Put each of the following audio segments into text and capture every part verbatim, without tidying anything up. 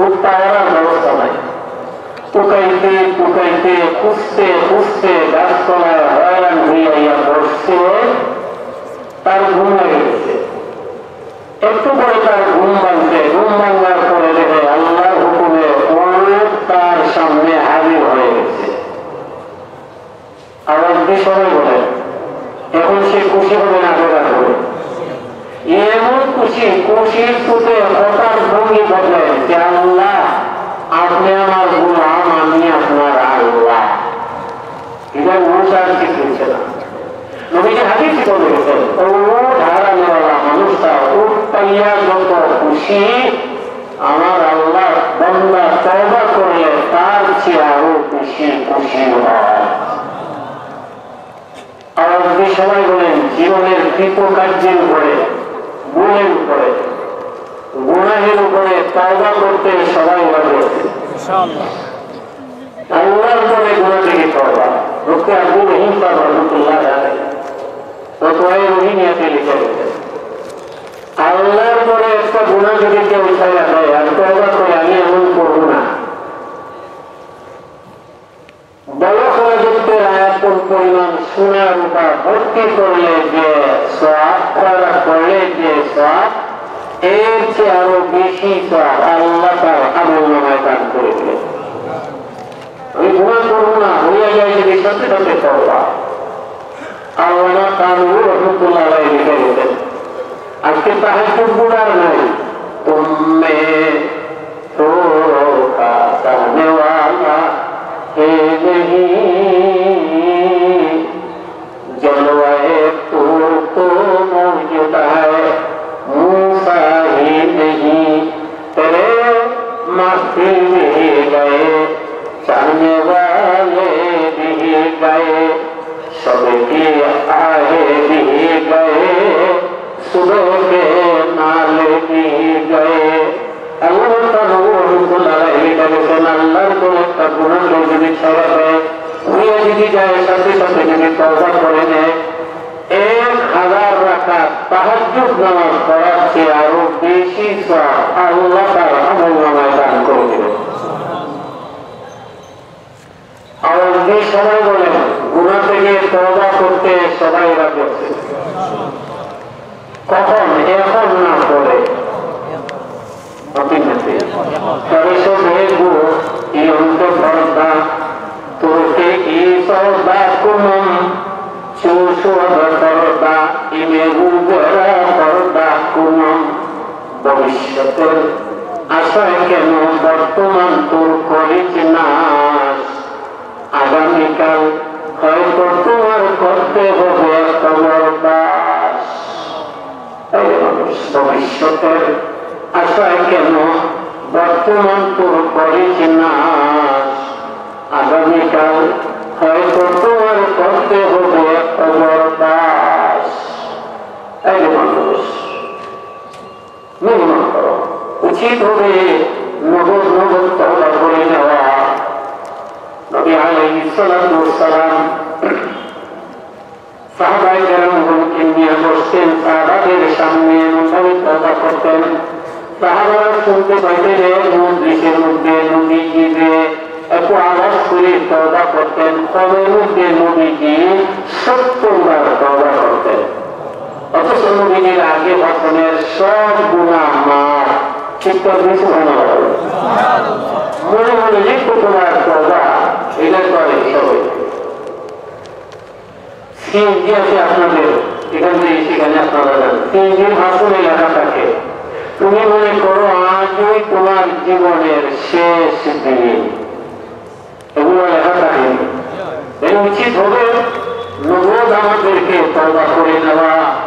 পাওয়ার আর ব্যবস্থা নাই। টুকাইতে টুকাইতে, খুঁজতে খুঁজতে গাছতলায় হয়রান হইয়া আইয়া বসছে, তার ঘুম লেগে গেছে। একটু পরে তার ঘুম ভাঙছে, ঘুম ভাঙার পরে দেখে আল্লাহর হুকুমে উট তার সামনে হাজির হয়ে গেছে। আওয়াজ দিয়ে সবাই বলেন, এখন সে খুশি হবে না বেজার হবে? এমন খুশি, খুশির চোটে কথার ভঙ্গি বদলে যে, "আল্লাহ, আপনি আমার গোলাম, আমি আপনার আল্লাহ।" এটা উট আর ঠিক হচ্ছে না। নবীজি হাদিসে বলে গেছেন, ও উট হারানোওয়ালা মানুষটা উট পাইয়া যত খুশি, আমার আল্লাহ বান্দা তওবা করলে তার চেয়ে আরো বেশি খুশি হয়। আর আপনি সবাই বলেন, জীবনের কৃতকার্যের উপরে, ভুলের উপরে, গুনাহের উপরে তওবা করতে সবাই রাজি আছে। ইনশাআল্লাহ। আল্লাহর পরে গুনাহ থেকে তওবা। মুফতি আব্দুর রহিম সাহেব রহমতুল্লাহ আলাইহি ফতোয়ায়ে রহিমিয়াতে লিখে গেছেন, আল্লাহর পরে একটা গুনাহ যদি কেউ ছাড়া দেয় আর তওবা করে, "আমি এমন করব না।" বড় রাজত্বের আয়াতুল পরিমাণ সোনা রূপা ভর্তি করলে যে সওয়াব, খয়রাত করলে যে সওয়াব, এর চেয়ে আরো বেশি সওয়াব আল্লাহ তার আমল নামায় দান করে দিলেন। আমি গুনাহ করব না, হইয়া যায় যদি সাথে সাথে তওবা। আল্লামা কানুনী রহমতুল্লাহ আলাইহি লিখে গেছেন, আজকে তাহাজ্জুদ বুড়ার নাই, তুমি তো কাটানে ওয়ালা হে নেহি, জলওয়ায়ে তু তো মৌজুদ হ্যায়, মুসা হি নেহি, তেরে মাহফিল ভি গয়ে, চাহনে ওয়ালে ভি গয়ে, সব কি আহে ভি গয়ে, সুবহ কে নালে ভি গয়ে। আল্লাহ তাআলা রহমতুল্লাহ আলাইহি লিখে গেছেন, আল্লাহর কোন একটা গুনাহ কেউ যদি ছাড়া দেয়, হইয়া যদি যায়, সাথে সাথে যদি তওবা করে নেয়, এক হাজার রাকাত তাহাজ্জুদ নামাজ পড়ার চেয়ে আরো বেশি সওয়াব আল্লাহ তার আমল নামায় দান করে দিবেন। আর আপনি সবাই বলেন, গুনাহ থেকে তওবা করতে সবাই রাজি আছে। কখন? এখন না পরে? আপনি বলতে, তবে সব এগো, এই অন্ত পর্দা, তোকে কি সদা কুমম, চুষুয়াদ পর্দা, ইমে গুজরা পর্দা কুমম। ভবিষ্যতের আশায় কেন বর্তমান তোর করিস নাশ? আগামীকাল হয়তো তোমার করতে হবে কবরবাস। এই মানুষ ভবিষ্যতের আশায় কেন বর্তমান তোর করিস নাশ? আগামীকাল হয়তো তোমার করতে হবে কবরবাস। এই মানুষ মেহনত করো। উচিত হবে নগদ নগদ তওবা করে নেওয়া। নবী আলাইহিস সালাতু ওয়াস সালাম সাহাবায়ে কেরামগণকে নিয়ে বসতেন, সাহাবাদের সামনে এমনভাবে তওবা করতেন, সাহাবারা শুনতে পাইতেন, এর মজলিসের মধ্যে নবীজি যে একটু আওয়াজ করে তওবা করতেন, কমের মধ্যে নবীজি সত্তর বার তওবা করতেন। অথচ নবীজির আগে হজমের সব গুনাহ মাফ। চিৎকার দিয়ে সুবহানাল্লাহ। মনে মনে লিখতে তোমার তওবা, এটা তো আর হিসাবে। সিএনজি আছে আপনাদের, এখান থেকে সেখানে আপনারা যান। সিএনজির ভাষণে লেখা থাকে, "তুমি মনে করো আজই তোমার জীবনের শেষ দিন।" এগুলো লেখা থাকে। এই উচিত হবে নগদ আমাদেরকে তওবা করে নেওয়া।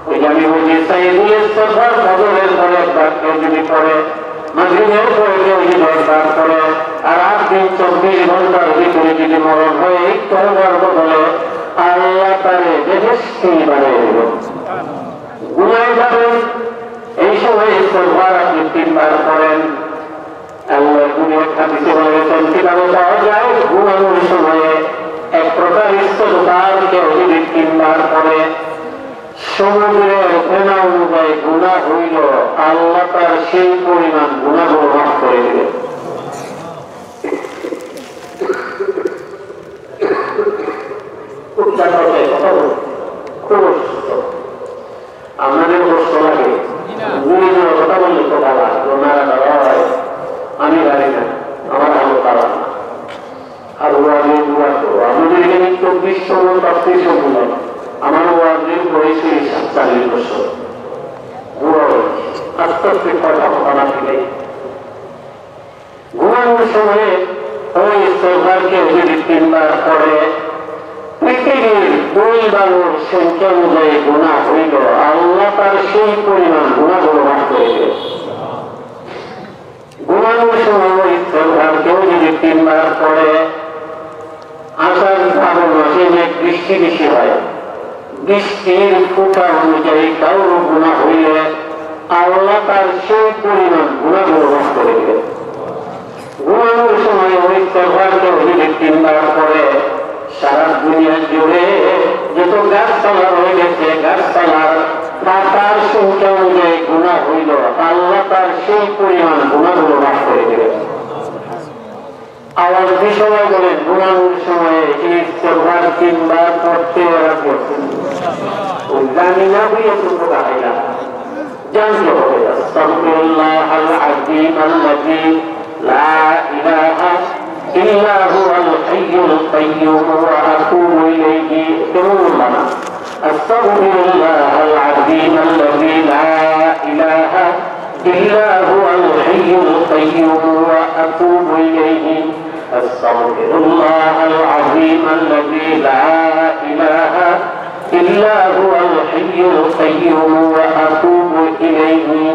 ওই যে আমি বলছি, সাইয়্যিদুল ইস্তেগফার ফজরের পরে একবার কেউ যদি পড়ে, মাগরিবের পরে কেউ যদি একবার পড়ে, আর রাত দিন চব্বিশ ঘন্টার ভিতরে যদি মরণ হয়, এই তওবার বদলে আল্লাহ তারে বেহেশতি বানিয়ে দিবেন। গুনায় যাবেন, এই সময় ইস্তেগফার আপনি তিনবার পড়েন। আল্লাহর নবী এক হাদিসে বলেছেন, কিতাবে পাওয়া যায়, ঘুমানোর সময়ে এক প্রকার ইস্তেগফার কেউ যদি তিনবার পড়ে, সমুদ্রের ফেনা অনুযায়ী গুনাহ হইল, আল্লাহ তার সেই পরিমাণ গুনাহগুলো মাফ করে দিবে। খুব জাগ্রত, কথা বলুন। খুব অসুস্থ। আপনাদের কষ্ট লাগে? গুলি দেওয়ার কথা বললে তো বাবা, তো নাড়া দেওয়া হয়। আমি জানি না, আমার ভালো খারাপ না। আর ওয়াজে দোয়া তো, আমাদের এখানে চব্বিশ তম তাফসীর সম্মেলন। আমার ওয়াজের বয়স হয়েছে সাতচল্লিশ বছর। বুড়া হয়েছে। আস্তে আস্তে কয়টা কথা না ফিরে। ঘুমানোর সময়ে ওই ইস্তেগফারকে যদি তিনবার পড়ে, পৃথিবীর দুই বালুর সংখ্যা অনুযায়ী গুনাহ হইল, আল্লাহ তার সেই পরিমাণ গুনাহগুলো মাফ করে দেবে। ঘুমানোর সময় ওই ইস্তেগফার কেউ যদি তিনবার পড়ে, আষাঢ় শ্রাবণ মাসে মেঘ বৃষ্টি বেশি হয়, বৃষ্টির ফোঁটা অনুযায়ী কারোর গুনাহ হইলে আল্লাহ তার সেই পরিমাণ গুনাহগুলো মাফ করে দেবে। ঘুমানোর সময় ওই ইস্তেগফার কেউ যদি তিনবার পড়ে, সারা দুনিয়া জুড়ে যত গাছপালা রয়ে গেছে, গাছপালার পাতার সংখ্যা অনুযায়ী গুনাহ হইল, আল্লাহ তার সেই পরিমাণ গুনাহগুলো মাফ করে দেবে। আওয়াজ দিয়ে সবাই বলেন, ঘুমানোর সময় এই ইস্তেগফার তিনবার পড়তে রাখবেন। ওই জানি না হইয়া তো কোথা হইলাম। জানতে হবে, أستغفر الله العظيم الذي لا إله إلا هو الحي القيوم وأتوب إليه. কেমন বলবো না? أستغفر الله العظيم الذي لا إله إلا هو الحي القيوم وأتوب إليه. أستغفر الله العظيم الذي لا إله إلا هو الحي القيوم وأتوب إليه.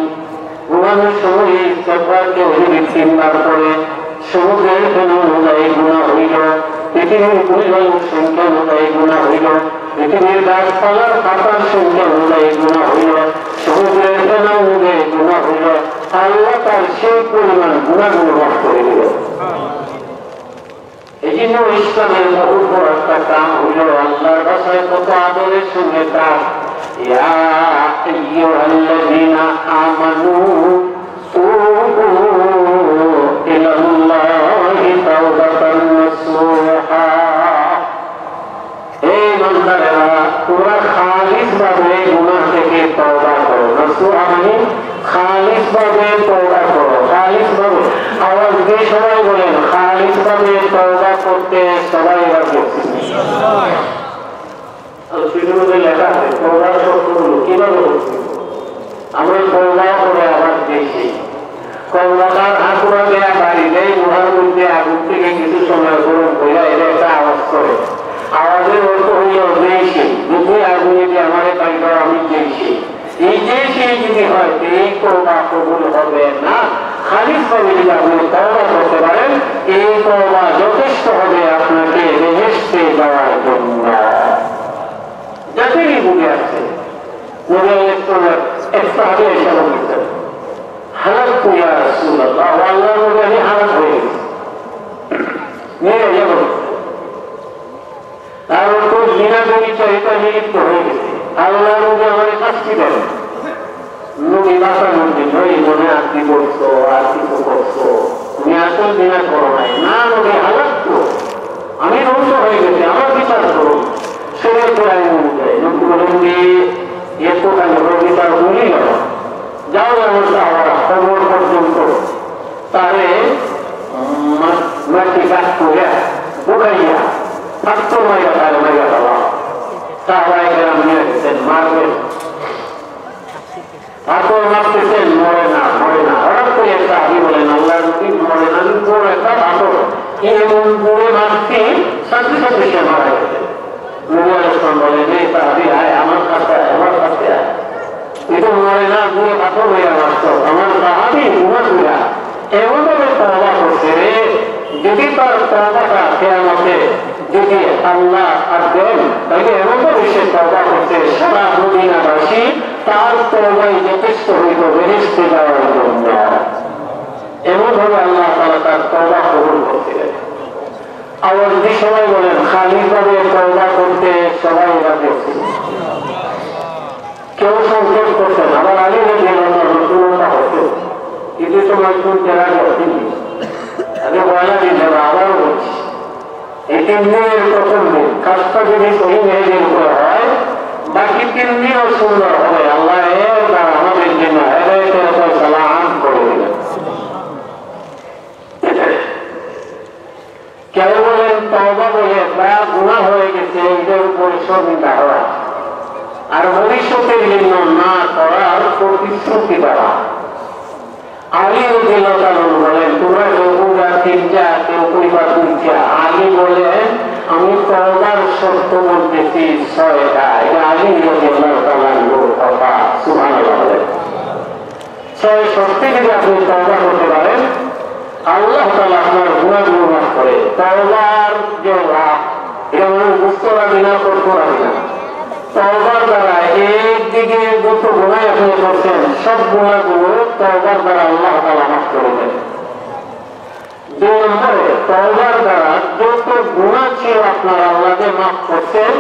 ঘুমানোর সময় এই ইস্তেগফার কেউ যদি তিনবার পড়ে, সমুদ্রের ফেনা অনুযায়ী গুনাহ হইল, পৃথিবীর পরিমাণ সংখ্যা অনুযায়ী গুনাহ হইল, পৃথিবীর গাছপালার পাতার সংখ্যা অনুযায়ী গুনাহ হইল, সমুদ্রের ফেনা অনুযায়ী গুনাহ হইল, আল্লাহ তার সেই পরিমাণ গুনাহগুলো মাফ করে দিল। এই জন্য ইসলামের বহুত বড় একটা কাম হইল, আল্লাহর ভাষায় কত আদরের সঙ্গে কাম, يا أيها الذين آمنوا توبوا إلى الله توبة نصوحا। এই বান্দারা, তোমরা খালিস ভাবে গুনাহ থেকে তওবা করো। নসুহা মানে খালিস ভাবে তওবা করো, খালিস ভাবে। আওয়াজ দিয়ে সবাই বলেন, খালিস ভাবে তওবা করতে সবাই রাজি আছি। আর সুযোগ মধ্যে লেখা আছে, তওবার শর্তগুলো কিভাবে করতে হবে? আমরা তওবা করে আবার দেশে। কর্মকার হাতুড়া দেয়া বাড়ি দেয়, লোহার মধ্যে আগুন থেকে কিছু সময় গরম হইয়া এটা একটা আওয়াজ করে। আওয়াজের অর্থ হইল দেশে। যদি আগুনে দিয়ে আমারে পাইবা, আমি দেশে। এই যে সেই যদি হয়, তো এই তওবা কবুল হবে না। খালিস ভাবে যদি আপনি তওবা করতে পারেন, এই তওবা যথেষ্ট হবে আপনাকে বেহেশতে যাওয়ার জন্য। যাদেরই বুকে আছে, নবী আলাইহিস সালাম এক সাহাবী এসে বলতেছেন, "হালাকতু ইয়া রাসূলুল্লাহ, ও আল্লাহর নবী, আমি হালাক হয়ে গেছি।" নিয়ে গেল। তার অর্থ জিনা ব্যভিচারিতা লিপ্ত হয়ে গেছে। আল্লাহর নবী আমারে শাস্তি দেন। নবী বাঁচানোর জন্য এই মনে আরতি করছো, আর কিছু করছো। তুমি আসল জিনা করো নাই। না নবী, হালাকতু। আমি ধ্বংস হয়ে গেছি, আমার বিচার করুন। শরীয়তের আইন অনুযায়ী। নবী বলেন যে, "এ তো খালি ওর বিচার বলি না। যাও আমার সাহাবারা কবর পর্যন্ত তারে মা-, মাটি গাছ করে বুঝাইয়া, পাথর মাইরা তারে মাইরা ফেলা।" সাহাবায়ে কেরাম নিয়ে গেছেন, মারবেন। পাথর মারতেছেন, মরে না, মরে না। হঠাৎ করে এক সাহাবী বলেন, "আল্লাহর নবী, মরে না, আমি বড় একটা পাথর, এমন জোরে মারছি, সাথে সাথে সে মারা গেছে।" নবী আলাইহিস সালাম বলেন, "এই সাহাবী, আয় আমার কাছে, আয় আমার কাছে আয়। এটা মরে না, জোরে পাথর হয়ে মারছো।" আমার সাহাবী উমর বিরা এমনভাবে তওবা করছে, যদি তার তওবাটা কিয়ামতে যদি আল্লাহ আর দেন, তাহলে এমনভাবে সে তওবা করছে, সারা মদিনাবাসী তার তওবাই যথেষ্ট হইত বেহেশতে যাওয়ার জন্য। এমনভাবে আল্লাহ তাআলা তার তওবা কবুল করছিলেন। আওয়াজ দিয়ে সবাই বলেন, খালিসভাবে তওবা করতে সবাই রাজি হচ্ছিল। কেউ সংকোচ করছে না। আবার আলী রাদিয়াল্লাহু আনহু রসুলতা হচ্ছে। কিন্তু তোমার কোন জেলা করতে? আমি পয়লা দিন যাবো, আবারও বলছি, এই তিন দিনের প্রথম দিন কাজটা যদি সহি মেয়েদের উপরে হয়, বাকি তিন দিনও সুন্দর হবে। আল্লাহ এর দ্বারা আমাদের জন্য হেদায়েতের ফয়সালা আম করে দিবেন। কেউ বলেন তওবা বলে বা গুনাহ হয়ে গেছে, এটার উপরে শর্মিন্দা হওয়া, আর ভবিষ্যতের জন্য না করার প্রতিশ্রুতি দেওয়া। আলী রাদিয়াল্লাহু তাআলা আনহু বলেন, তোমরা কেউ কইবা তিনটা, কেউ কইবা দুইটা। আলী বলেন, আমি তওবার শর্ত বলতেছি ছয়টা। এটা আলী রাদিয়াল্লাহু তাআলা আনহুর কথা। সুবহানাল্লাহ বলেন। ছয় শর্তে যদি আপনি তওবা করতে পারেন, আল্লাহ তাআলা আপনার গুনাহগুলো মাফ করে। তওবার যে লাভ, এটা মানুষ বুঝতে পারবে না, করতে পারবে না। তওবার দ্বারা একদিকে যত গুনাহ আপনি করছেন, সব গুনাহগুলো তওবার দ্বারা আল্লাহ তাআলা মাফ করে দেন। দুই নম্বরে, তওবার দ্বারা যত গুনাহ ছিল আপনার আল্লাহ যে মাফ করছেন,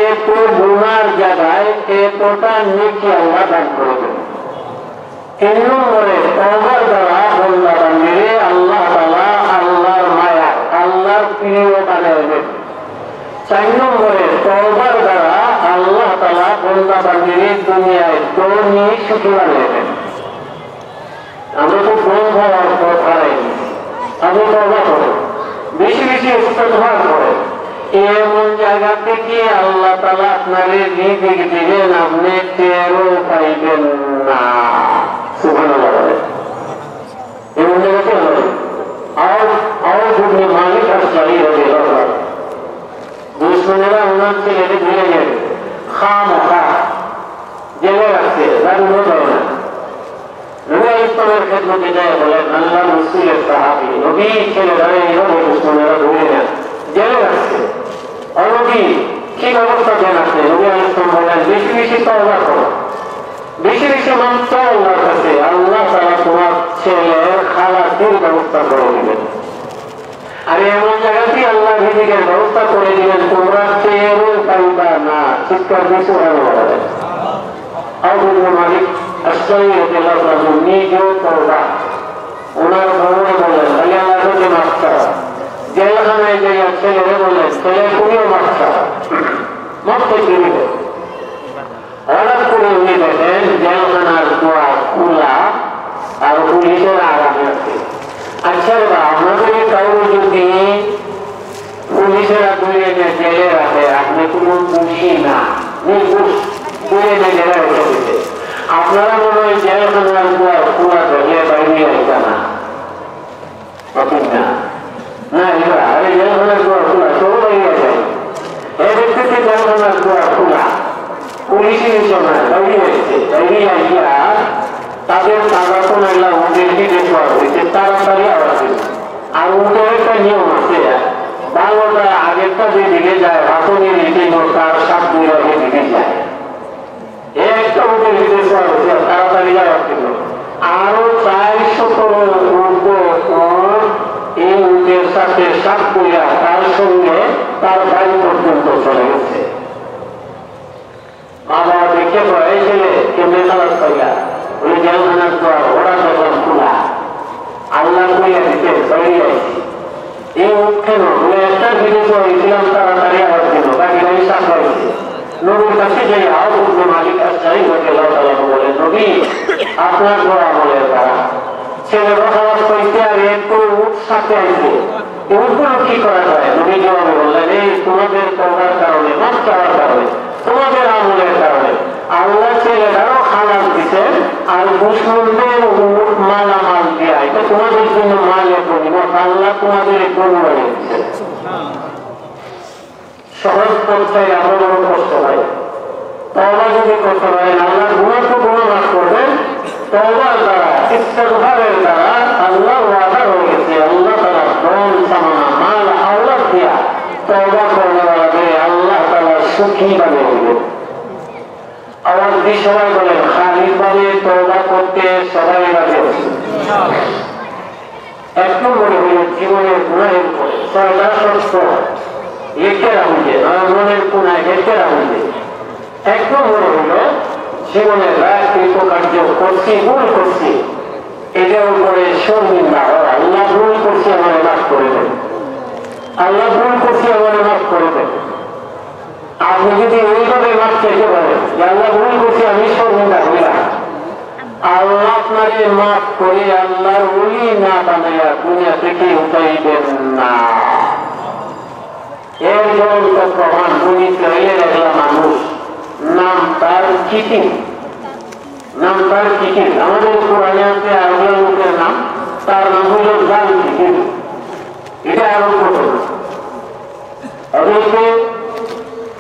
এত গুনার জায়গায় এতটা নেকি আল্লাহ দান করে দেন। তিন নম্বরে, তওবার দ্বারা বন্দা বান্দিরে আল্লাহ তাআলা আল্লাহর মায়া, আল্লাহর প্রিয় বানায় দেন। চার নম্বরে, তওবার দ্বারা আল্লাহ তাআলা বন্দা বান্দিরে দুনিয়ায় ধনী সুখী বানায় দেন। আমরা তো ধনী হওয়ার পথ হারাই দিছি। আপনি তওবা করুন, বেশি বেশি ইস্তেগফার করুন। এমন জায়গা থেকে আল্লাহ তাআলা আপনারে রিজিক দিবেন, আপনি টেরও পাইবেন না। সুবহানাল্লাহ বলেন। এমন জায়গা থেকে আল্লাহ দিবেন। আউফ, আউফ ইবনে মালিক আশজারী রাদিয়াল্লাহু আনহু, দুশমনেরা ওনার ছেলেরে ধরে নিয়ে গেছে, খামোখা জেলে রাখছে, জামিনও দেয় না। নবী আলাইহিস সালামের খেদমতে যায় বলেন, আল্লাহর রাসূলের সাহাবী, নবী, ছেলেটারে এইভাবে দুশমনেরা ধরে নেয়, জেলে রাখছে। ও নবী, কি ব্যবস্থা দেন আপনি? নবী আলাইহিস সালাম বলেন, বেশি বেশি তওবা করো, বেশি বেশি মাফ চাও আল্লাহর কাছে, আল্লাহ তাআলা তোমার ছেলের খালাসির ব্যবস্থা করে দিবেন। আর এমন জায়গাতে আল্লাহ রিজিকের ব্যবস্থা করে দিবেন, তোমরা টেরও পাইবা না। চিৎকার দিয়ে সুবহানাল্লাহ বলেন। আউফ ইবনে মালিক আশজারী রাদিয়াল্লাহু তাআলা আনহু নিজেও তওবা। ওনার বউরে বলেন, খালি আল্লাহর কাছে মাফ চাও। জেলখানায় যাইয়া ছেলেরে বলেন, ছেলে তুমিও মাফ চাও। মাফ চাইতে দিবে। হঠাৎ করে উনি দেখেন জেলখানার দুয়ার খোলা আর পুলিশেরা আরামে আছে। আচ্ছা রে বা, আপনাদের কারো যদি পুলিশেরা ধরে এনে জেলে রাখে, আপনি কোনো দোষী না, নির্দোষ, ধরে এনে জেলে রেখে দিবে। আপনারা মনে হয় জেলখানার দুয়ার খোলা দেখলে বাইরে আইতা না। অতীত না। না, এবার আরে জেলখানার দুয়ার খোলা, চলো বাইরে আসো। এই ব্যক্তিতে জেলখানার দুয়ার খোলা। পুলিশি মিশন না, বাইরে আসছে। বাইরে আসিয়া তাদের তাজা তো নাইলা ওদের দিকে সওয়ার হইছে, তাড়াতাড়ি আওয়াজ দিল। আর ওদের একটা নিয়ম আছে, বারোটা আগেরটা যে দিকে যায়, হাতনি নীতি তার সাত দুই আগে দিকে যায়। একটা উটের ভিতরে সওয়ার হইছে, তাড়াতাড়ি যাওয়ার জন্য। আরো চারশো উট, এই উটের সাথে সাত কইরা তার সঙ্গে তার বাড়ি পর্যন্ত চলে গেছে। বাবা দেখে তো, এই ছেলে কেমনে খালাস পাইলা? বলে, জেলখানার দুয়ার ওরা যখন খোলা, আল্লাহ কইয়া দিতে বাইরে আইছি। এই উট কেন? বলে, একটা ভিডিও তো হয়েছিলাম, তাড়াতাড়ি আওয়াজ দিল, বাকি গাড়ি সাফ হয়েছে। নবীর কাছে যাই, আউফ ইবনে মালিক আশজারী রাদিয়াল্লাহু তাআলা আনহু বলেন, নবী, আপনার দোয়া আমলের দ্বারা ছেলে খালাস পাইতে আর এক করে উট সাথে আইছে। এই উটগুলো কি করা যায়? নবী জবাবে বললেন, এই তোমাদের তওবার কারণে, মাফ চাওয়ার কারণে, তোমাদের আমলের কারণে আল্লাহ ছেলেটারও খালাস দিচ্ছেন, আর দুশমনদের উট মালামাল দিয়া, এটা তোমাদের জন্য মালে গনিমত, আল্লাহ তোমাদের গনি বানিয়ে দিচ্ছেন। সহজ পথটাই আমরা বড় কষ্ট হয়। তওবা যদি করতে পারেন, আল্লাহ গুনাহ তো গুনাহ মাফ করবেন, তওবার দ্বারা, ইস্তেগফারের দ্বারা আল্লাহ ওয়াদা হয়ে গেছে, আল্লাহ তাআলা ধন সামানা, মাল আওলাদ দিয়া তওবা করনেওয়ালাদের আল্লাহ তাআলা সুখী বানিয়ে দিবেন। আওয়াজ দিয়ে সবাই বলেন, খালিদভাবে তওবা করতে সবাই রাজি আছি। এক নম্বরে হইল জীবনের গুনাহের উপরে ছয়টা শর্ত লিখে রাখুন যে, আমার মনের কোনায় লিখে রাখুন যে। এক নম্বরে হইল জীবনের রায় কৃতকার্য করছি, ভুল করছি, এটার উপরে শর্মিন্দা হয়, "আল্লাহ, ভুল করছি, আমারে মাফ করে দেন। আল্লাহ, ভুল করছি, আমারে মাফ করে দেন।" আপনি যদি এইভাবে মাফ চাইতে পারেন যে, "আল্লাহ, ভুল করছি, আমি শর্মিন্দা হইলাম," আল্লাহ আপনারে মাফ করে আল্লাহর ওলি না বানাইয়া দুনিয়া থেকে উঠাইবেন না। এর জ্বলন্ত প্রমাণ, বনি ইসরাইলের একলা মানুষ, নাম তার কিতিল। নাম তার কিতিল। আমাদের কোরআনে আছে আরবি লোকের নাম, তার নাম হইল জাল কিতিল। এটা আরব ঘটনা। হযরতে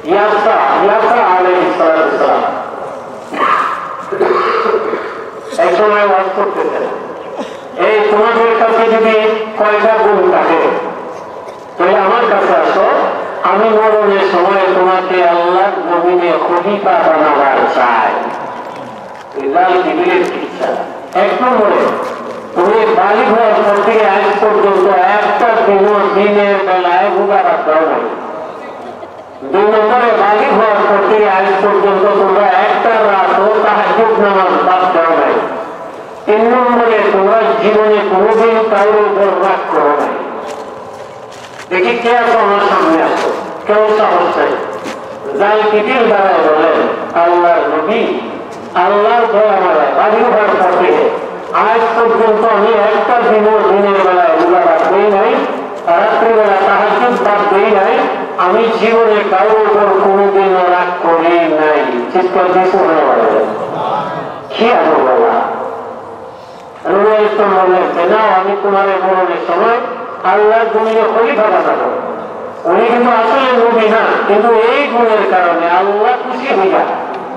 ইয়াসা, ইয়াসা আলাইহিস সালাতু ওয়াস সালাম এক সময় ওয়াজ করতেছেন, "এই তোমাদের কাছে যদি কয়টা গুণ থাকে, তাহলে আমার কাছে আসো, আমি মরণের সময় তোমাকে আল্লাহর জমিনে খলিফা বানাবার চাই।" এই জাল কিতিলের চিকিৎসা। এক নম্বরে, তুমি বালিগ হওয়ার পর থেকে আজ পর্যন্ত একটা দিনও দিনের বেলায় রোজা রাখতে হবে। দুই নম্বরে, বালিগ হওয়ার পর থেকে আজ পর্যন্ত তোমরা একটা রাতও তাহাজ্জুদ নামাজ বাদ দাও নাই। তিন নম্বরে, তোমরা জীবনে কোনোদিন কারোর উপর রাগ করো নাই। দেখি কে আছো আমার সামনে, আছো, কেউ সাহস নাই। জাল কিতিল দাঁড়ায় বলেন, "আল্লাহর নবী, আল্লাহর দয়া মায়া, বাড়ি ঘর পথে আজ পর্যন্ত আমি একটা দিনও দিনের বেলায় রোজা বাদ দেই নাই, রাত্রিবেলা তাহাজ্জুদ বাদ দেই নাই, আমি জীবনে কারোর উপর কোনোদিনও রাগ করি নাই।" চিৎকার দিয়ে সুবহানাল্লাহ বলেন। কি আল্লাহ! নবী আলাইহিস সালাম বললেন যে, "না, আমি তোমার এই মরণের সময় আল্লাহর জমিনে খলিফা বানাবো।" উনি কিন্তু আসলে নবী না, কিন্তু এই গুণের কারণে আল্লাহ খুশি হইয়া,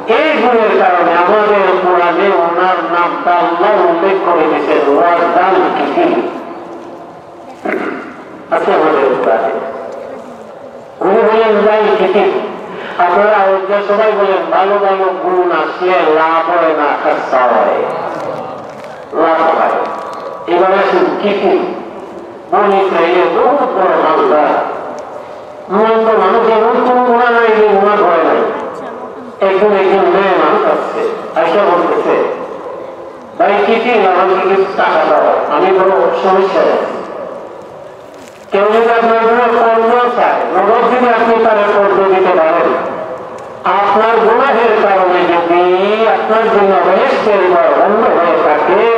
এই গুণের কারণে আমাদের কোরআনে ওনার নামটা আল্লাহ উল্লেখ করে দিয়েছেন, "ওয়াজাল কিতিল।" আছে আমাদের কোরআনে। উনি বলেন, "ভাই, কিতিল।" আপনারা আরবরা সবাই বলেন, "ভালো ভালো গুণ আসলে লাভ হয় না, খাস্তা হয়, লাভ হয়।" এবার আসুন, কিতিল। বনি ইসরাইলের বহুত বড় মালদার। মন্দ মানুষ, এমন কোনো গুণা নাই যে গুণা করে নাই। একজন, একজন মেয়ে মানুষ আসছে, আইসা বলতেছে, "ভাই, কিতিল, আমাকে কিছু টাকা দাও, আমি বড় সমস্যায় আছি।" কেউ যদি আপনার জন্য কর্ম চায়, নগদ যদি আপনি তারে কর্ম দিতে পারেন, আপনার গুনাহের কারণে যদি আপনার জন্য বেহেশতের দ্বার বন্ধ হয়ে থাকে,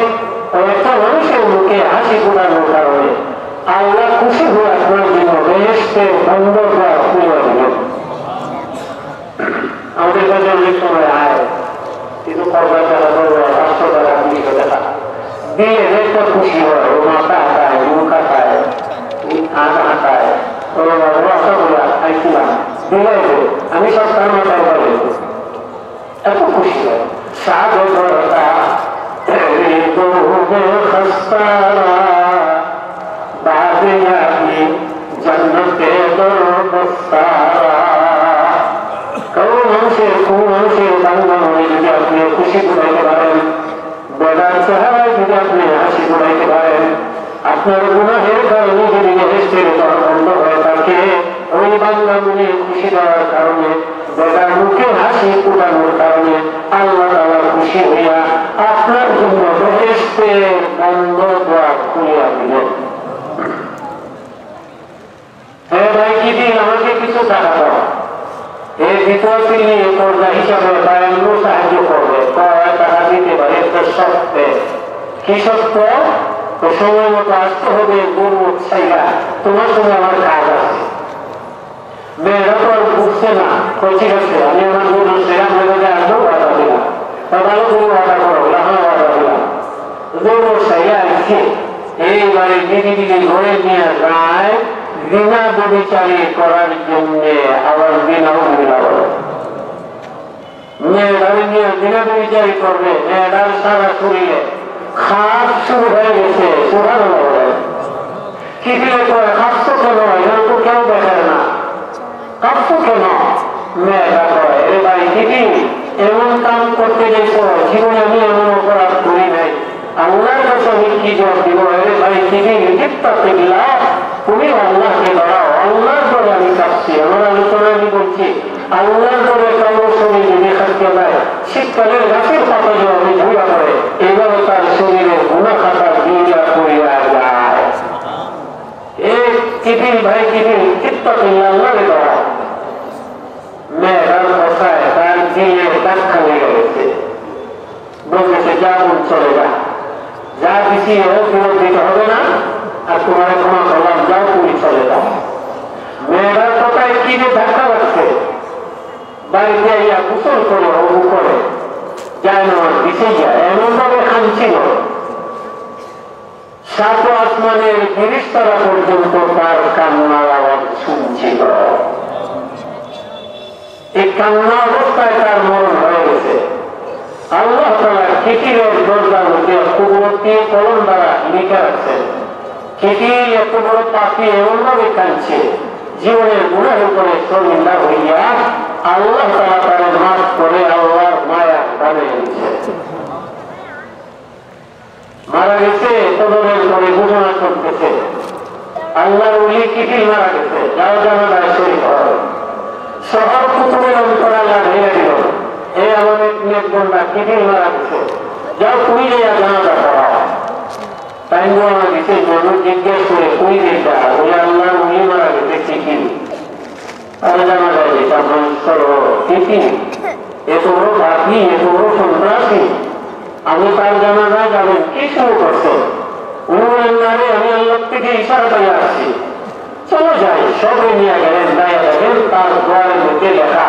ওই একটা মানুষের মুখে হাসি ফোটানোর কারণে আল্লাহ খুশি হয়ে আপনার জন্য বেহেশতের বন্ধ দ্বার খুলে দিবেন। আমাদের কাছে অনেক সময় আয়, কিন্তু কর্মচারী ধরো পাঁচশো টাকা, তিনশো টাকা দিলে একটা খুশি হয়, ও মাথা হাতায়, মুখ হাতায়, আগ হাতায়, ও বাবা, আশা করি আর খাইছিলাম, দিলাই তো, আমি সব তার মাথায় পারি। এত খুশি হয়। সাধু করতা, এই গরুবে খস্তারা, বাদে আমি জান্নাতে দরবস্তারা। কারো মানুষের, কোন মানুষের বাংলা মনে যদি আপনি খুশি ফুটাইতে পারেন, বেটার চেহারায় যদি আপনি হাসি ফুটাইতে পারেন, আপনার গুনাহের কারণে যদি বেহেশতের দ্বার বন্ধ হয়ে থাকে, ওই বান্দা মনে খুশি দেওয়ার কারণে, বেটার মুখে হাসি ফুটানোর কারণে আল্লাহ তাআলা খুশি হইয়া আপনার জন্য বেহেশতের বন্ধ দ্বার খুলিয়া দিবেন। "হে ভাই, কিতিল, আমাকে কিছু টাকা দাও।" এই দ্বিতীয় শ্রেণী কর্তা হিসাবে বায়ান্ন সাহায্য করবে, কয় টাকা দিতে পারে, একটা শর্তে। কি শর্ত? তো সময় মতো আসতে হবে, গরু ছাইয়া, তোমার সঙ্গে আমার কাজ আছে। মেয়েটা তো আর বুঝছে না, কয়, "ঠিক আছে, আমি আমার গরু ছাইয়া আপনার কাছে আসবো, ওয়াদা দিলাম।" তা ভালো করে ওয়াদা করো, বলে, "হ্যাঁ, ওয়াদা দিলাম।" গরু ছাইয়া আইছে, এইবারে বিবি বিবি ঘরে নিয়ে যায়, জিনা ব্যভিচারী করার জন্য। আবার জিনা উজবিলা বলে। মেয়েটারে নিয়ে জিনা ব্যভিচারী করবে, মেয়েটার সারা শরীরে খাজ শুরু হয়ে গেছে। সুবহানাল্লাহ বলে। কিতিলে কয়, "খাজ তো কেন? এখানে তো কেউ দেখে না।" "খাজ তো কেন?" মেয়েটা কয়, "এ ভাই, কিতিল, এমন কাম করতে গেছো, জীবনে আমি এমন অপরাধ করি নাই।" আল্লাহর কাছে আমি কি জবাব দিব? "এরে ভাই, কিতিল, ইত্তাকিল্লাহ, তুমি আল্লাহকে ডরাও, আল্লাহর ডরে আমি কাঁপছি।" আমার আলোচনা আমি বলছি, আল্লাহর ডরে কারোর শরীর যদি খাদ্য নাই, শীতকালের গাছের পাতা যেভাবে ঝুলা পড়ে, এইভাবে তার শরীরের গুনাহ ভাই কিফিল, ইত্তাকিল্লাহ, আল্লাহরে ডরাও। মেয়েটার কথায় তার দিলে ধাক্কা লেগে গেছে। বলতেছে, "যা বোন, চলে যা, যা দিছি ও ফেরত দিতে হবে না, আর তোমারে ক্ষমা করলাম, যাও তুমি চলে যাও।" মেয়েটার কথায় কি যে ধাক্কা লাগছে, বাড়িতে আইয়া গোসল করে, অজু করে, জায়নামাজ বিছাইয়া এমনভাবে কাঁদছিল, সাত আসমানের ফিরিস্তারা পর্যন্ত তার কান্নার আওয়াজ শুনছিল। এই কান্না অবস্থায় তার মরণ হয়ে গেছে। আল্লাহ তাআলা কিফিলের দরজার মধ্যে কুদরতি কলম দ্বারা লিখে রাখছেন, কিফিল এত বড় পাপী এমনভাবে কাঁদছে, জীবনের গুনাহের উপরে শর্মিন্দা হইয়া আল্লাহ তাআলা তারে মাফ করে আল্লাহর মায়া বানিয়ে দিয়েছেন। মারা গেছে, কবরের পরে ঘোষণা করতেছে, "আল্লাহর ওলি কিফিল মারা গেছে, যাও জানাজায় শরীক হও।" শহর কুতুবের অন্তরালা ঢেলে দিল, "এ আমার এক নেক বান্দা কিফিল মারা গেছে, যাও তুমি গিয়া জানাজা পড়াও।" তাই মারা গেছে, মানুষ জিজ্ঞেস করে, "কই গেছে?" বলে, "আল্লাহর ওলি মারা গেছে, কিফিল।" তাহলে জানা যায় যে তার বয়স ষোলো, কিফিল, এত বড় পাপী, এত বড় সন্ত্রাসী, আমি তার জানাজায় যাবেন, কি শুরু করছেন? উনি বলেন, "না রে, আমি আল্লাহ থেকে ইশারা পেয়ে আসছি, চলো যাই।" সবে নিয়ে গেলেন, দাঁড়িয়ে দেখেন তার দুয়ারের মধ্যে লেখা,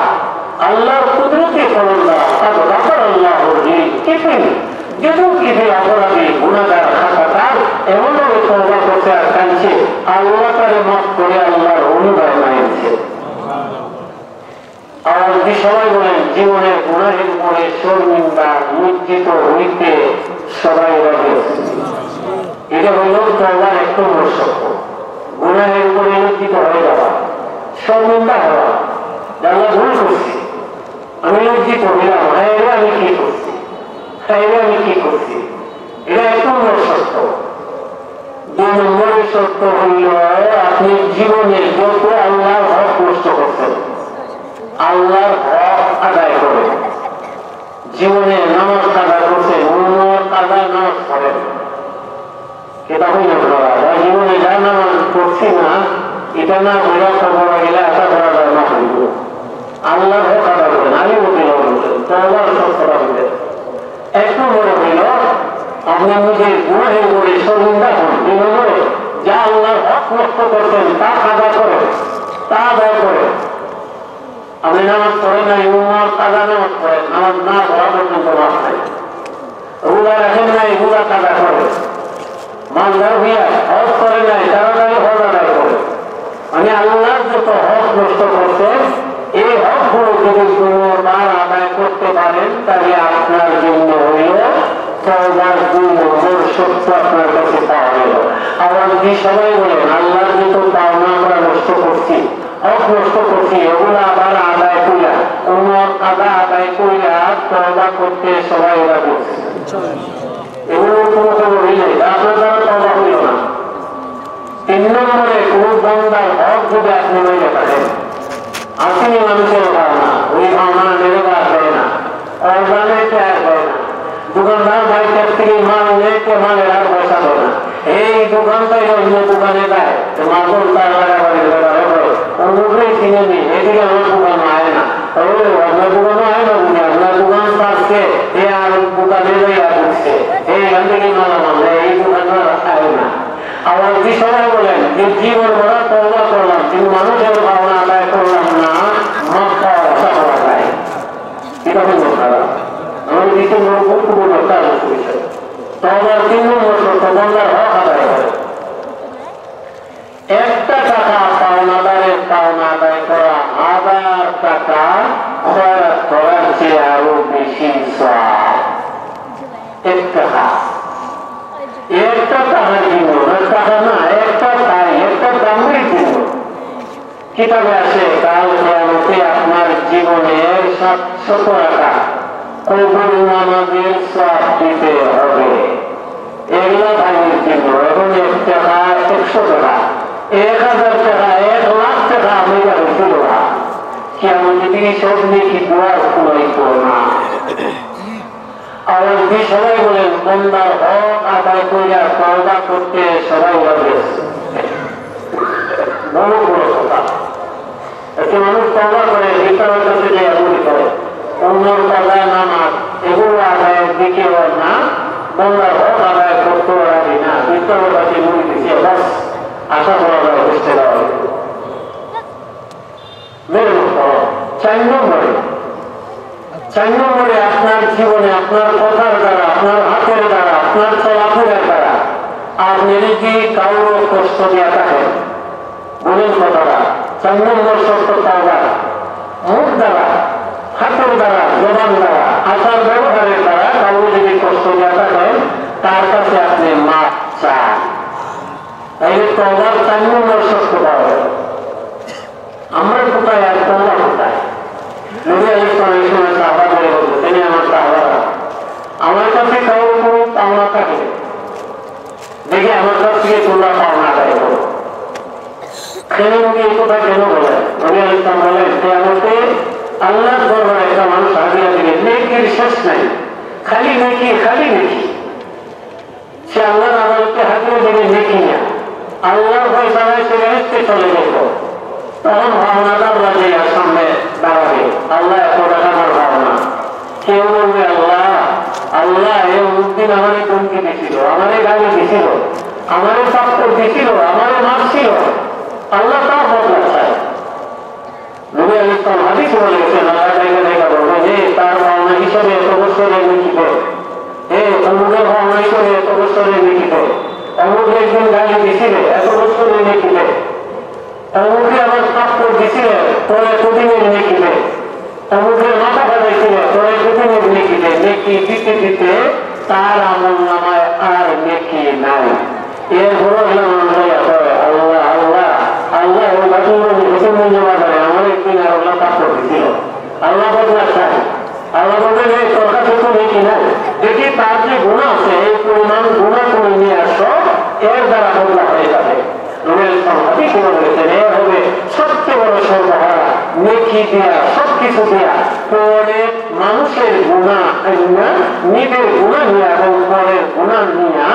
আল্লাহর কুদরতি কলম দ্বারা, "قد غفر الله للكفل।" যেহেতু কিফিল অপরাধী, গুনাহগার, খাতাকার, এমনভাবে তওবা করছে আর কাঁদছে, আল্লাহ তারে মাফ করে আল্লাহর অনুদান আনছে। আওয়াজ দিয়ে সবাই বলেন, "জীবনের গুনাহের উপরে শর্মিন্দা, লজ্জিত হইতে সবাই রাজি।" এটা হইল তওবার এক নম্বর শর্ত। গুনাহের উপরে লজ্জিত হয়ে যাওয়া, শর্মিন্দা হওয়া, যে "আল্লাহ, ভুল করছি, আমি লজ্জিত হইলাম, হায় রে, আমি কি করছি, হায় রে, আমি কি করছি।" এটা এক নম্বর শর্ত। দুই নম্বরের শর্ত হইল, আপনি জীবনে যত আল্লাহর হক নষ্ট করছেন, আল্লাহর হক আদায় করেন। জীবনে নামাজ কাজা করছেন, উমর কাজা নামাজ পড়েন। এটা হইল না, বা জীবনে যা নামাজ পড়ছি না, এটা না পড়া কবরে গেলে আশা করা যায় না হইব। আল্লাহর হক আদায় করেন, আমি বলতে পারবো, তো আল্লাহর হক করা হইবে। এক নম্বরে হইল, আপনি নিজের গুনাহের উপরে শর্মিন্দা হন। দুই নম্বরে, যা আল্লাহর হক নষ্ট করছেন, তা কাজা করেন, তা আদায় করেন। আপনি নামাজ পড়েন নাই, উমর কাজা নামাজ পড়েন, নামাজ না পড়া পর্যন্ত মাফ নাই। রোজা রাখেন নাই, রোজা কাজা করেন। মালদার হইয়া হজ করেন নাই, তাড়াতাড়ি হজ আদায় করেন। মানে আল্লাহর যত হক নষ্ট করছেন, এই হকগুলো যদি পুনর্বার আদায় করতে পারেন, তাহলে আপনার জন্য হইল তওবার দুই নম্বর শর্ত আপনার কাছে পাওয়া গেল। আবার যদি সবাই বলেন, "আল্লাহর যত পাওনা আমরা নষ্ট করছি, হক নষ্ট করছি, এগুলো আবার আদায় করিয়া, অন্য কাদা আদায় করিয়া তওবা করতে সবাই রাজি।" এগুলোর কোনো খবরই নেই, আপনার দ্বারা তওবা হইল না। তিন নম্বরে, কোনো বান্দার হক যদি আপনি মেরে থাকেন, আপনি মানুষের পাওনা, ওই পাওনা মেরে আর দেয় না, অর্গানে কে আর দেয় না, দোকানদার ভাই কাছ থেকে মাল নেয়, কে মালের আর পয়সা দেয় না, এই দোকান থেকে অন্য দোকানে যায়, তো মাল তার লাগাবার দরকার হবে, অমুকরে চিনে নি, এদিকে আমার দোকান আয় না, ওই আপনার দোকানও আয় না, বুঝি আপনার দোকান পাচ্ছে, এ আর দোকানে যাই আর বুঝছে, এই এখান থেকে মালামাল নেয়, এই দোকান আর আয় না। আবার কি সবাই বলেন যে জীবন ভরা তওবা করলাম, কিন্তু মানুষের পাওনা আদায় করলাম না, মাফ পাওয়ার আশা করা যায়। এটা হলো খারাপ। আমার কিছু লোক খুব বড় একটা আলোচনা বিষয়। তওবার তিন নম্বর শর্ত বান্দার হক আদায় করে। একটা টাকা পাওনাদারের পাওনা আদায় করা, হাজার টাকা খয়রাত করার চেয়ে আরো বেশি সওয়াব। এক টাকা, একটা টাকার জন্য, না টাকা না, একটা তাই, একটা দামের জন্য। কিতাবে আছে, কাল কিয়ামতে আপনার জীবনের সাতশত টাকা কবুল নামাজের সওয়াব দিতে হবে। এগুলা ভাইয়ের জন্য, এবং এক টাকা, একশো টাকা, এক হাজার টাকা, এক লাখ টাকা আমি এটা হইতে দেবো না। কিয়ামতে দিন সব নেকি দুয়ার খুলাইতো না। আবার কি সবাই বলেন, বন্দার হক আদায় করিয়া তওবা করতে সবাই রাজি আছে। বহুত বড় কথা। একটা মানুষ তওবা করে, বিচারকের কাছে যে এমনই করে, অন্যর কাজা নামাজ, এগুলো আদায়ের দিকে ওর না, বন্দার হক আদায় করতে রাজি না, বিচারকের কাছে মুড়ি দিছে, বাস, আশা করা যায় বুঝতে পারবে। মেরে মতো, চার নম্বরে, চার নম্বরে আপনার জীবনে, আপনার কথার দ্বারা, আপনার হাতের দ্বারা, আপনার চলাফেরার দ্বারা আপনি যদি কারোর কষ্ট দিয়া থাকেন, বলেন কথাটা, চার নম্বর শর্ত তওবা, মুখ দ্বারা, হাতের দ্বারা, জবান দ্বারা, আচার ব্যবহারের দ্বারা কাউকে যদি কষ্ট দিয়া থাকেন, তার কাছে আপনি মাফ চান। তাইলে তওবার চার নম্বর শর্ত পাওয়া গেল। আমরা কোথায় আর তওবা কোথায়? নবী আলাইহিস সালাম এই সময় সাহাবাদের বলতে, "তিনি আমার সাহাবারা, আমার কাছে কারোর কোনো পাওনা থাকে, দেখি আমার কাছ থেকে তোমরা পাওনা আদায় করো।" কেন নবী এই কথা কেন বলেন? নবী আলাইহিস সালাম বলেন, "কিয়ামতে আল্লাহর দরবারে একটা মানুষ হাজিরা দিবে, নেকির শেষ নাই, খালি নেকি, খালি নেকি।" সে আল্লাহর আদালতে হাজিরা দিবে নেকি নিয়া। আল্লাহর ফয়সালায় সে বেহেশতে চলে যাইব। তখন পাওনাদাররা যে সামনে দাঁড়াবে, "আল্লাহ, এত টাকা আমার পাওনা।" কেউ বলবে, "আল্লাহ, আল্লাহ, এ অমুক দিন আমারে ধমকি দিছিল, আমারে গালি দিছিল, আমারে থাপ্পড় দিছিল, আমারে মারছিল।" আল্লাহ তার বদলা চায়। নবী আলাইহিস সালাম হাদিসে বলে গেছেন, আল্লাহ জায়গা জায়গা বলবে যে, "তার পাওনা হিসাবে এত বছরের নেকি দে, এ অমুকের পাওনা হিসাবে এত বছরের নেকি দে, অমুকে একদিন গালি দিছিলে, এত বছরের নেকি দে, অমুকে আবার থাপ্পড় দিছিলে, তোর এতদিনের নেকি দে, অমুকের মাথা ফাটাইছিলে, তোর এতদিনের নেকি দে।" নেকি দিতে দিতে তার আমল নামায় আর নেকি নাই। এরপরও হলো মানুষ বলে, "আল্লাহ, আল্লাহ, আল্লাহ, ওই বাটুল নবী হোসেন মঞ্জু বাজারে আমার একদিন আর আল্লাহ পাপ করে দিছিল। আল্লাহ বদলা চাই।" আল্লাহ বলবেন, "এই তোর কাছে তো নেকি নাই।" দেখি তার যে গুণা আছে, এই পরিমাণ গুণা তুমি নিয়ে আসো, এর দ্বারা বদলা হয়ে যাবে। নবী আলাইহিস সালাম হাদিসে বলেছেন, এ হবে সবচেয়ে বড় সর্বহারা, নেকি দিয়া, সবকিছু দিয়া, পরে মানুষের গুণা আইনা, নিজের গুণা নিয়া এবং পরের গুণা নিয়া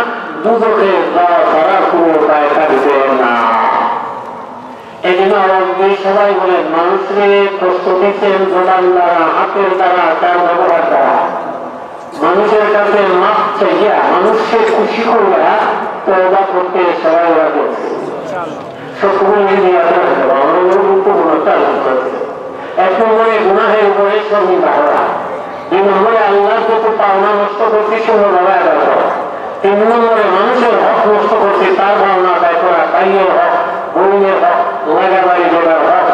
দুজখে যাওয়া ছাড়া কোনো উপায় থাকবে না। এই জন্য আরবি সবাই বলেন, মানুষরে কষ্ট দিচ্ছেন জবান দ্বারা, হাতের দ্বারা, তার ব্যবহার দ্বারা। মানুষের কাছে মাফ চাইয়া, মানুষকে খুশি করিয়া তওবা করতে সবাই রাজি আছে। সত্যগুলো যদি আপনারা দেখেন, আমরা গুরুত্বপূর্ণ একটা আলোচনা আছে। এক নম্বরে গুনাহের উপরে শর্মিন্দা হওয়া, দুই নম্বরে আল্লাহর যত পাওনা নষ্ট করছি সুন্দরভাবে আদায় করা, তিন নম্বরে মানুষের হক নষ্ট করছি তার পাওনা আদায় করা, ভাইয়ের হক, বইনের হক, লাগা বাড়ি জেলার হক,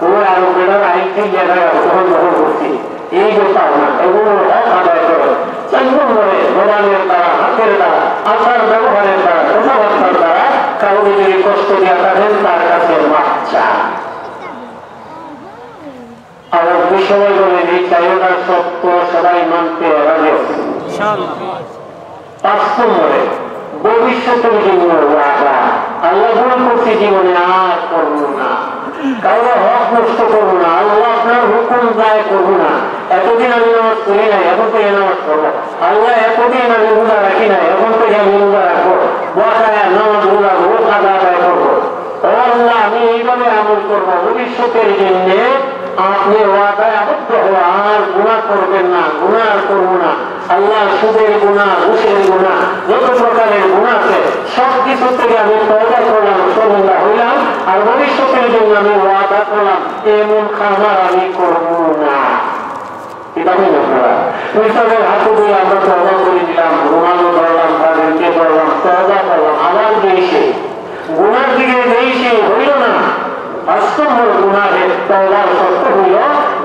ওই আরো বেটার আইন ঠিক জায়গায় গ্রহণ গ্রহণ করছি, এই যে পাওনা এগুলোর হক আদায় করে। চার নম্বরে জবানের দ্বারা, হাতের দ্বারা, আচার ব্যবহারের দ্বারা, কথাবার্তার দ্বারা কাউকে যদি কষ্ট দিয়া থাকেন তার কাছে মাফ চান। আবার দুই সময় বলেন, এই চারোটা সত্য সবাই মানতে রাজি আছে। পাঁচ নম্বরে ভবিষ্যতের জন্য ওয়াদা। আল্লাহ, ভুল করছি জীবনে, আর করবো না। কারো হক নষ্ট করবো না। আল্লাহ, আপনার হুকুম দায় করবো না। এতদিন আমি নামাজ পড়ি নাই, এখন থেকে নামাজ পড়বো। আল্লাহ, এতদিন আমি রোজা রাখি নাই, এখন থেকে আমি রোজা রাখবো। বকায়া নামাজ, রোজা, হক আদায় করবো। ও আল্লাহ, আমি এইভাবে আমল করবো। ভবিষ্যতের জন্য আপনি ওয়াদায় আবদ্ধ হওয়া, আর গুনাহ করবেন না, গুনাহ আর করবো না। আল্লাহ, সুদের গুনাহ, ঘুষের গুনাহ, যত প্রকারের গুনাহ আছে, সব কিছু থেকে আমি তওবা করলাম, শর্মিন্দা হইলাম, আর ভবিষ্যতের জন্য আমি ওয়াদা করলাম, এমন কাম আর আমি করবো না। এটা আমি বলতে পারি। মিসালের হাতে দিয়ে আমরা তওবা করে দিলাম, রুমালও ধরলাম, তাদেরকে ধরলাম, তওবা করলাম, আবার বেশি গুনার দিকে বেশি হইল না। পাঁচ নম্বর গুনাহের তওবার শর্ত হইল,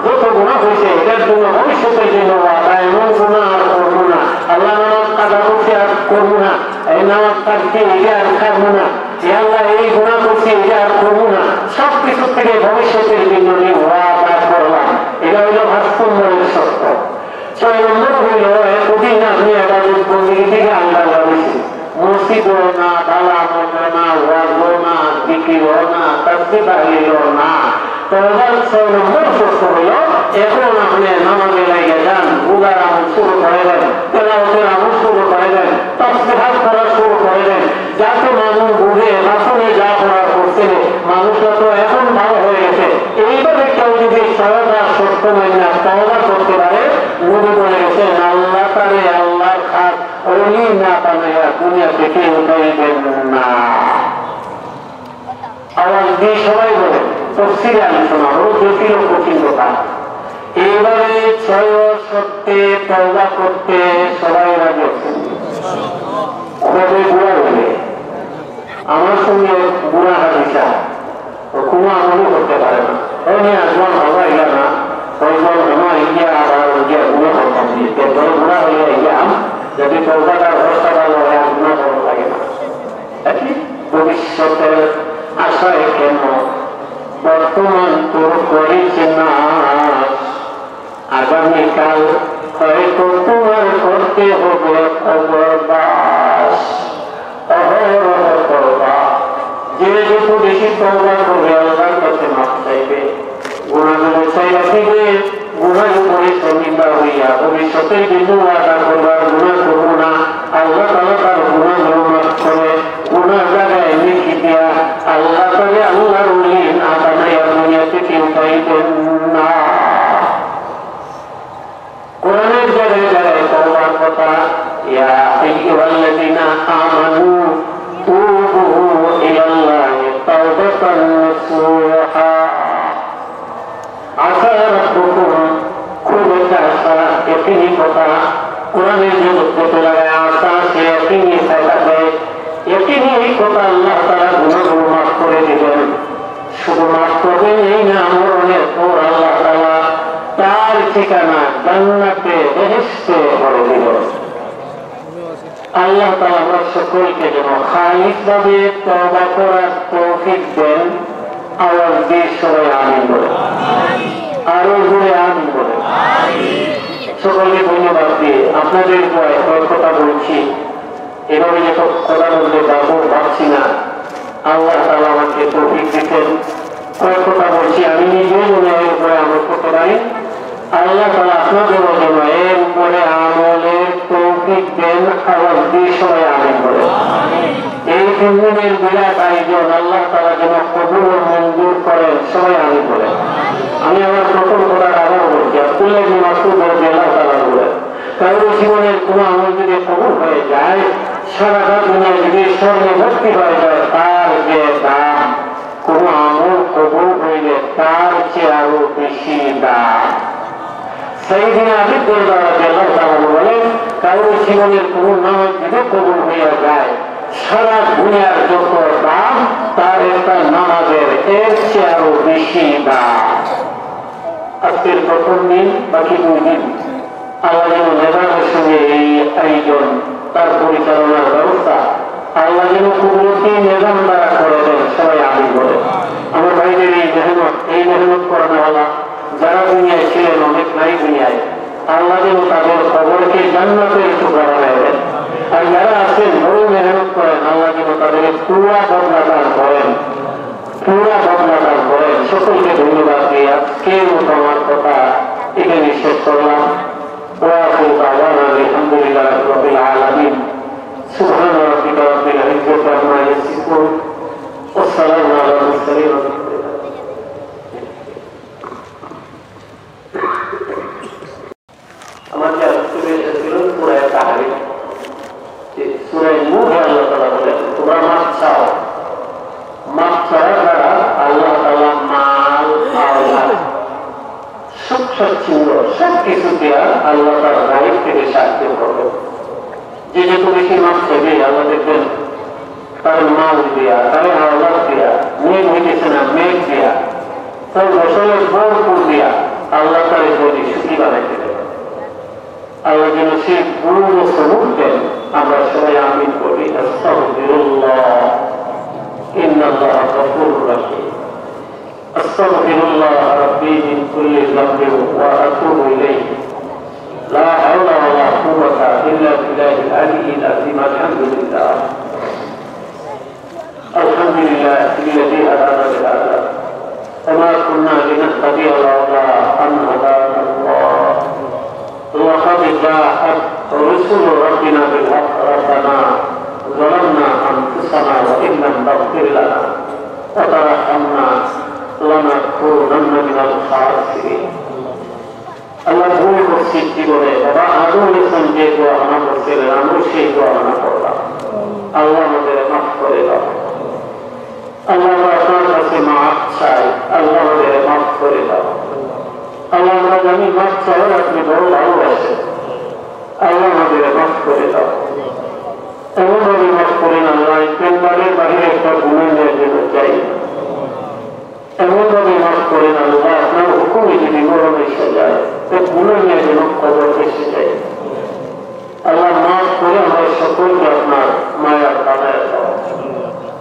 যত গুনাহ হয়েছে, এটার জন্য ভবিষ্যতের জন্য ওয়াদা, এমন গুনাহ আর করবো না। আল্লাহ, নামাজ কাজা করছি, আর করবো না। এই নামাজ কাটছি, এটা আর খাবো না। এ আল্লাহ, এই গুনাহ করছি, এটা আর করবো না। সব কিছু থেকে ভবিষ্যতের জন্য আমি ওয়াদা করলাম। এটা হইল পাঁচ নম্বরের শর্ত। ছয় নম্বর হইল, এতদিন আপনি ইবাদত বন্দেগী থেকে আলাদা রয়েছেন। মসজিদও না, ভালা মন্দ না, ওয়াজও না, জিকিরও না, তাসবিহ তাহলিলও না। তওবার ছয় নম্বর শর্ত হইল, এখন আপনি নামাজে লেগে যান, রোজার আমল শুরু করে দেন, তেলাওয়াতের আমল শুরু করে দেন, তাসবিহাত করা শুরু করে দেন, যাতে মানুষ বুঝে, রাসূলে যা করার করছে, মানুষ দুনিয়া থেকে উঠাইবেন না। আওয়াজ দিয়ে সবাই বলেন, তফসিরে আলোচনা, বড় জটিল ও কঠিন কথা। এইভাবে ছয় শর্তে তওবা করতে সবাই রাজি আছেন। কবে বুড়া হইলে? আমার সঙ্গে বুড়া হাদিসা, ও কোনো আমলই করতে পারে না। ওই নিয়ে আজমান হওয়া ইয়া না, ওই জল হওয়া ইয়া আবার ওই যে গুণা করতাম দিয়ে, তো বড় বুড়া হইয়া ইয়া, যদি তওবাটার অবস্থা ভালো হয়, আর গুণা করা লাগে না। দেখি, ভবিষ্যতের আশায় কেন বর্তমান তোর করিস না, আগামীকাল হয়তো তোমার করতে হবে কবরবাস। অহরহ তওবা। যে যত বেশি তওবা করবে, আল্লাহর কাছে মাফ চাইবে, গুনাহগুলো ছাইড়া দিবে, গুনার উপরে শর্মিন্দা হইয়া ভবিষ্যতে কিন্তু ওয়াদা করবার গুনাহ করবো না। আল্লাহ তাআলা তার গুনাহগুলো মাফ করে, গুনার জায়গায় নেকি দিয়া আল্লাহ তাআলা আল্লাহর ওলি না বানাইয়া দুনিয়া থেকে উঠাইবেন না। কোরআনের জায়গায় জায়গায় তওবার কথা, ইয়া আইয়ুহাল্লাযীনা আমানু তুবু ইলাল্লাহি তাওবাতান নাসুহা। আসা রাব্বুকুম, খুব একটা আশা, ইয়াকিনি কথা। কোরআনের যে যত জায়গায় আসা, সে ইয়াকিনি কথা দেয়। ইয়াকিনি এই কথা, আল্লাহ তাআলা গুনাহগুলো মাফ করে দিবেন। শুধু মাফ করবেন এই না, মরণের পর আল্লাহ তাআলা তার ঠিকানা জান্নাতে, বেহেশতে করে দিবেন। আল্লাহ তাআলা আমরা সকলকে যেন খালিসভাবে তওবা করার তৌফিক দেন। আওয়াজ দিয়ে সবাই আমিন বলে, আরো জোরে আমিন বলে। সকলকে ধন্যবাদ দিয়ে আপনাদের দোয়ায় কয়েক কথা বলছি। এভাবে যে কথা বলতে যাবো ভাবছি না, আল্লাহ তাআলা আমাকে তৌফিক দিচ্ছেন। কয়েক কথা বলছি, আমি নিজেও মনে হয় এর উপরে আমল করতে পারি। আল্লাহ তাআলা আপনাদেরও যেন এর উপরে আমলের তৌফিক দেন। আওয়াজ দিয়ে সবাই আমিন বলে। এই তিন দিনের বিরাট আয়োজন আল্লাহ তাআলা যেন কবুল ও মঞ্জুর করেন, সবাই আমিন বলে। আমি আমার প্রথম কথা আবার বলছি, আব্দুল্লাহ ইবনে মাসউদ রাদিয়াল্লাহু তাআলা বলেন, কারোর জীবনের কোনো আমল যদি কবুল হয়ে যায়, সারাটা দুনিয়া যদি স্বর্ণে ভর্তি হয়ে যায়, তার যে দাম, কোনো আমল কবুল হইলে তার চেয়ে আরো বেশি দাম। সাইয়েদনা আবু দারদা রাদিয়াল্লাহু তাআলা আনহু বলেন, কারোর জীবনের কোনো নামাজ যদি কবুল হইয়া যায়, সারা দুনিয়ার যত দাম, তার একটা নামাজের এর চেয়ে আরো বেশি দাম। আজকের প্রথম দিন, বাকি দুই দিন আল্লাহ যেন নিজামের সঙ্গে এই আয়োজন, তার পরিচালনার ব্যবস্থা আল্লাহ যেন কুদরতি নিজাম দ্বারা করে দেন। সবাই আমিন বলে। আমার ভাইদের এই মেহনত, এই মেহনত করানো হলো, যারা দুনিয়ায় ছিলেন, অনেক নাই দুনিয়ায়, আল্লাহ যেন তাদের কবরকে জান্নাতের টুকরা বানায় দেন। আর যারা আছেন, বড় মেহনত করেন, আল্লাহ যেন তাদের পুরা বদলা দান করেন। পুরা বদলা দান করেন। সকলকে ধন্যবাদ দিয়ে আজকের মতো আমার কথা এখানে শেষ করলাম। وآخر دعوانا أن الحمد لله رب العالمين. سبحان ربك رب العزة عما يصفون. والسلام على المرسلين. والحمد لله. আমাদের আলোচনা ছিল সূরা তাহরিম। যে সূরা নূহে আল্লাহ তাআলা বলেন, "তোমরা মাফ চাও।" মাফ চাওয়ার দ্বারা আল্লাহ তাআলা মাল, আওলাদ, সুখ স্বাচ্ছন্দ্য, সব কিছু দিয়া আল্লাহ তাআলা গায়েব থেকে সাহায্য করবেন। যে যত বেশি মাফ চাইবে, আল্লাহ দেখবেন তার মাল দিয়া, তার আওলাদ দিয়া, মেয়ে হইতেছে না, মেয়ে দিয়া, তার ফসলের ভরপুর দিয়া, আল্লাহ তার জীবনে সুখী বানাইতে পারে। আল্লাহ যেন সেই পূর্ণ সবুর দেন। আমরা সবাই আমিন করি। আস্তাগফিরুল্লাহ, ইন্নাল্লাহা গফুরুর রাহিম। أستغفر الله ربي من كل ذنب وأتوب إليه. لا حول ولا قوة إلا بالله العلي العظيم. الحمد لله. الحمد لله الذي هدانا لهذا وما كنا لنهتدي لولا أن هدانا الله. لقد جاءت رسل ربنا بالحق. ربنا ظلمنا أنفسنا وإن لم تغفر لنا وترحمنا لنكونن من الخاسرين. আল্লাহ, ভুল করছি জীবনে। বাবা আদম আলাইহিস সালাম যে দোয়া মানা করছিলেন, আমরা সেই দোয়া মানা করলাম। আল্লাহ, আমাদের মাফ করে দাও। আল্লাহ, আমরা আপনার কাছে মাফ চাই। আল্লাহ, আমাদের মাফ করে দাও। আল্লাহ, আমরা জানি মাফ চাওয়ার আপনি বড় ভালোবাসেন। আল্লাহ, আমাদের মাফ করে দাও। এমনভাবে মাফ করেন আল্লাহ, এই মেম্বারের বাইরে একটা গুনাহ নিয়ে যেন যাই না। এমনভাবে মাফ করেন আল্লাহ, আপনার হুকুমে যদি মরণ এসে যায়, তো গুনাহ নিয়ে যেন কবর এসে যায়। আল্লাহ, মাফ করে আমরা সকলকে আপনার মায়ার বানায় দাও।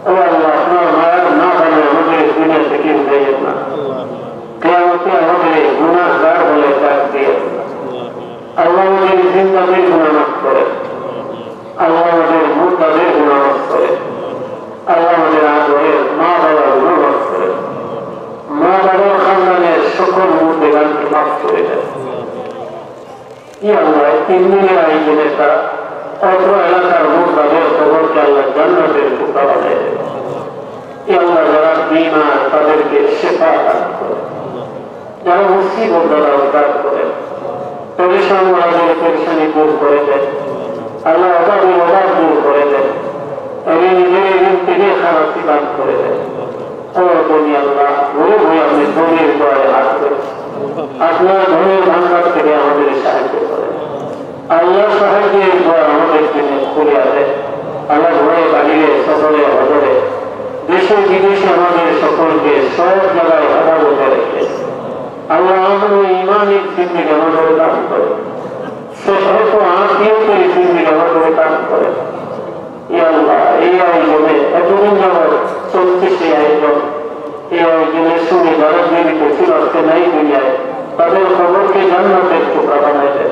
ও আল্লাহ, আপনার মায়ার না বানায় আমাদের এই দুনিয়া থেকে উঠাইয়েন না। কিয়ামতে আমাদের এই গুনাহগার বলে ডাক দিয়েন না। আল্লাহ, আমাদের জিন্দাদের গুনাহ মাফ করেন। আল্লাহ, আমাদের মুর্দাদের গুনাহ মাফ করেন। আল্লাহ, আমাদের আদরের মা বাবার গুনাহ মাফ করেন। মা বাবার খানদানের সকল মুর্দেগানকে মাফ করে দেন। ইয়া আল্লাহ, এই তিন দিনের আয়োজনে তারা অত্র এলাকার মুর্দাদের কবরকে আল্লাহ জান্নাতের টুকরা বানায় দেন। ইয়া আল্লাহ, যারা বিমার তাদেরকে শেফা দান করো। যারা মুসিবত দ্বারা উদ্ধার করেন, পেরেশান ওরা পেরেশানি দূর করে দেন। আল্লাহ, অভাবী অভাব দূর করে দেন। ঋণী ঋণ থেকে খালাসি দান করে দেন। ও দুনিয়া আল্লাহ, গরিব হয়ে আপনি ধনীর দোয়ারে হাত করেন। আপনার ধনীর ভান্ডার থেকে আমাদের সাহায্য করেন। আল্লাহর সাহায্যে এই দোয়ার আমাদের জন্য খুলিয়া দেন। আল্লাহ, ঘরে বাহিরে সফরে হজরে, দেশে বিদেশে আমাদের সকলকে সব জায়গায় হেফাজতে রেখে আল্লাহ, আমাদের ইমানের জিন্দেগি আমাদের দান করে। সে হয়তো আত্মীয়তার জিন্দেগি আমাদের দান করে। ইয়া আল্লাহ, এই আয়োজনে এতদিন যাবৎ চলছে সেই আয়োজন। এই আয়োজনের সঙ্গে যারা জড়িত ছিল, আজকে নাই দুনিয়ায়, তাদের কবরকে জান্নাতের টুকরা বানায় দেন।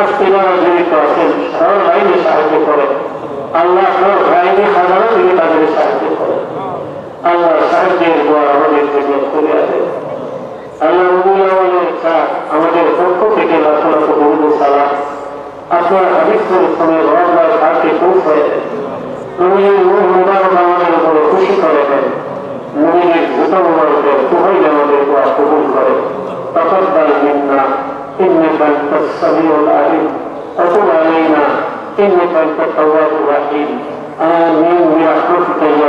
আজকে যারা জড়িত আছেন, সব লাইনে সাহায্য করেন। আল্লাহ, আপনার গায়েবী খাজানা থেকে তাদের সাহায্য করেন। আল্লাহ, সাহায্যের দোয়ার আমাদের জন্য খুলে আছে। আল্লাহ, রবিউল আউয়ালের চাঁদ আমাদের পক্ষ থেকে লাখ লাখ দরুদ ও সালাম। আপনার হাবিব সাল্লাল্লাহু আলাইহি ওয়াসাল্লামের রওজার পাকে পৌঁছায় দেন। নবীজির নূর মুবারক আমাদের উপরে খুশি করে দেন। নবীজির জুতা মুবারকের তুফাইল আমাদের দোয়া কবুল করে। تقبل منا إنك أنت السميع العليم وتب علينا إنك أنت التواب الرحيم. آمين برحمتك يا